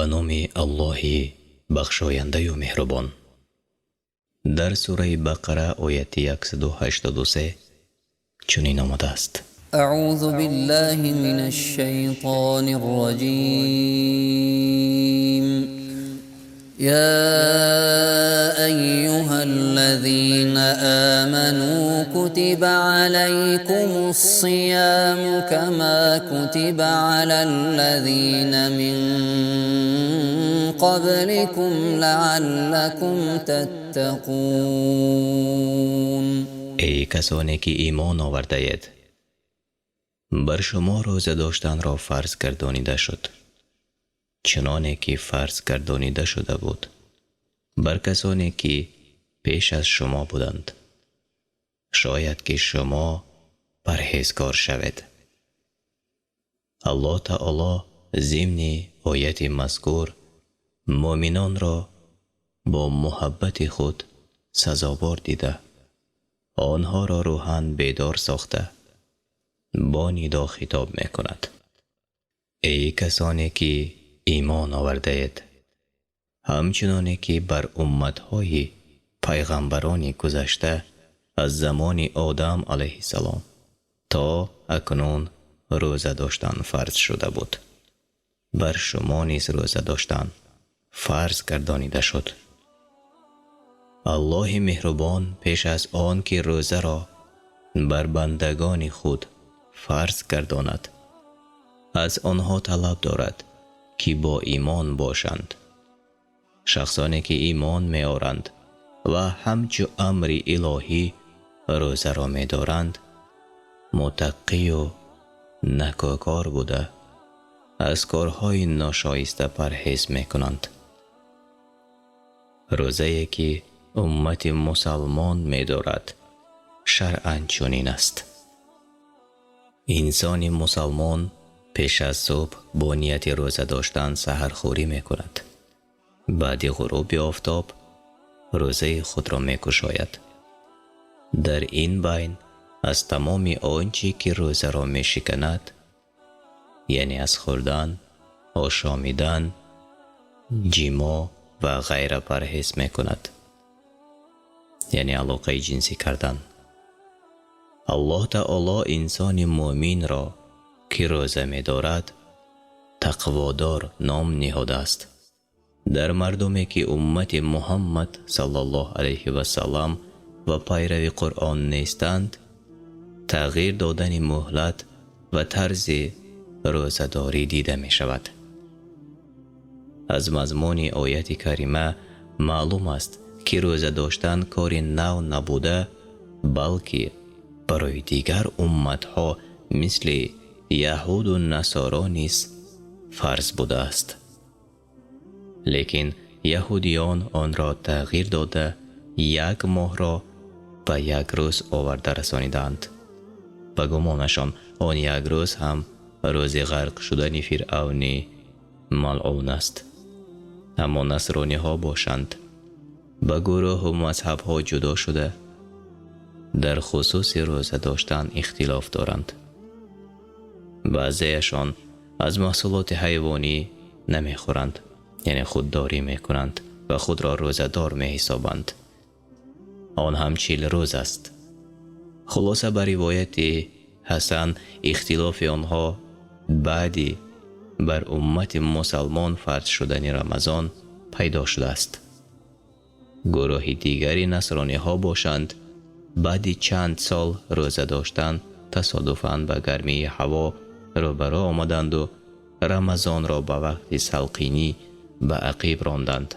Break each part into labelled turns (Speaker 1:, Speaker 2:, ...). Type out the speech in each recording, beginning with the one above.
Speaker 1: Ба номи Аллоҳи бахшояндаю меҳрубон. Дар сураи Бақара, ояти 183 чунин омадааст:
Speaker 2: أعوذ بالله من الشيطان الرجيم. يا أيها الذين آمنوا، كتب عليكم الصيام كما كتب على الذين من قبلكم لعلكم تتقون.
Speaker 1: Эй касоне ки имон овардаед, бар шумо рӯза доштанро фарз гардонида шуд, чуноне ки фарз гардонида шуда буд бар касоне ки пеш аз шумо буданд, шояд ки шумо парҳезгор шавед. Аллоҳ таоло зимни ояти мазкур муъминонро бо муҳаббати худ сазовор дида, онҳоро рӯҳан бедор сохта, бо нидо хитоб мекунад: «Эй касоне ки имон овардаед, ҳамчуноне ки бар умматҳои пайғамбарони гузашта аз замони Одам алайҳиссалом то акнун рӯза доштан фарз шуда буд, бар шумо низ рӯза доштан фарз гардонида шуд». Аллоҳи меҳрубон пеш аз он ки рӯзаро бар бандагони худ фарз гардонад, аз онҳо талаб дорад, ки бо имон бошанд. Шахсоне ки имон меоранд ва ҳамчу амри илоҳӣ рӯзаро медоранд, муттақию накӯкор буда, аз корҳои ношоиста парҳез мекунанд. Рӯзае ки уммати мусалмон медорад, шаръан чунин аст: инсони мусалмон пеш аз субҳ бо нияти рӯза доштан саҳархӯрӣ мекунад. Баъди ғуруби офтоб рӯзаи худро мекушояд. Дар ин байн аз тамоми он чӣ ки рӯзаро мешиканад, яъне аз хӯрдан, ошомидан, ҷимоъ ва ғайра парҳез мекунад, яъне алоқаи ҷинсӣ кардан. Аллоҳ таоло инсони муъминро, ки рӯза медорад, тақводор ном ниҳодааст. Дар мардуме ки уммати Муҳаммад саллаллоҳу алайҳи васалам ва пайрави Қуръон нестанд, тағйир додани муҳлат ва тарзи рӯзадорӣ дида мешавад. Аз мазмуни ояти карима маълум аст, ки рӯза доштан кори нав набуда, балки барои дигар умматҳо мисли яҳуду насоро низ фарз будааст, лекин яҳудиён онро тағйир дода, як моҳро ба як рӯз оварда расонидаанд. Ба гумонашон, он як рӯз ҳам рӯзи ғарқ шудани Фиръавни малъун аст. Аммо насрониҳо бошанд, ба гурӯҳу мазҳабҳо ҷудо шуда, дар хусуси рӯза доштан ихтилоф доранд. Баъзеяшон аз маҳсулоти ҳайвонӣ намехӯранд, яъне худдорӣ мекунанд ва худро рӯзадор меҳисобанд. Он ҳам 40 рӯз аст. Хулоса, ба ривояти ҳасан, ихтилофи онҳо баъди бар уммати мусалмон фарз шудани Рамазон пайдо шудааст. Гурӯҳи дигари насрониҳо бошанд, баъди чанд сол рӯза доштан тасодуфан ба гармии ҳаво рӯбарӯ омаданду Рамазонро ба вақти салқинӣ ба ақиб ронданд.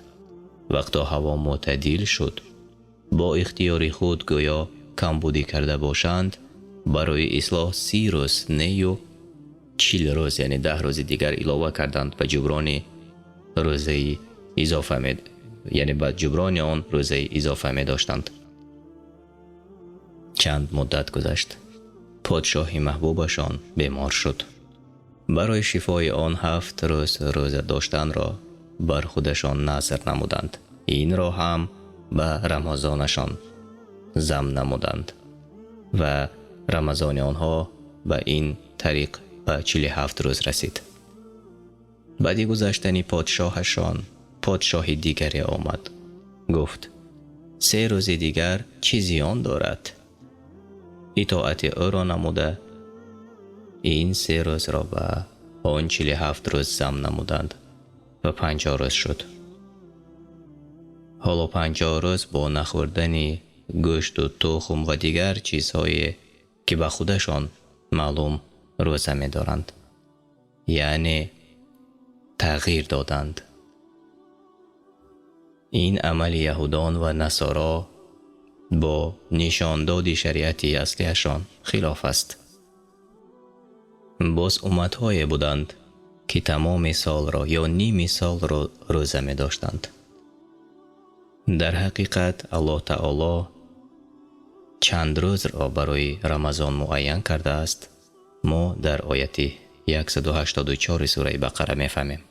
Speaker 1: Вақто ҳаво мӯътадил шуд, бо ихтиёри худ гӯё камбудӣ карда бошанд, барои ислоҳ 30 рӯз нею 40 рӯз, яъне 10 рӯзи дигар илова карданд ба ҷуброни рӯзаи изофа, яъне ба ҷуброни он рӯзаи изофа медоштанд. Чанд муддат гузашт, подшоҳи маҳбубашон бемор шуд. Барои шифои он 7 рӯз рӯза доштанро бар худашон назр намуданд. Инро ҳам ба Рамазонашон зам намуданд ва Рамазони онҳо ба ин тариқ ба 47 рӯз расид. Баъди гузаштани подшоҳашон подшоҳи дигаре омад. Гуфт: 3 рӯзи дигар чӣ зиён дорад? Итоати ӯро намуда, ин 3 рӯзро ба он 47 рӯз зам намуданд ва 50 рӯз шуд. Ҳоло 50 рӯз бо нахӯрдани гӯшту тухм ва дигар чизҳое, ки ба худашон маълум, рӯза медоранд, яъне тағйир доданд. Ин амали яҳудон ва насоро бо нишондоди шариати аслиашон хилоф аст. Боз умматҳое буданд, ки тамоми солро ё ними солро рӯза медоштанд. Дар ҳақиқат Аллоҳ Таоло чанд рӯзро барои Рамазон муайян кардааст, мо дар ояти 184 сураи Бақара мефаҳмем.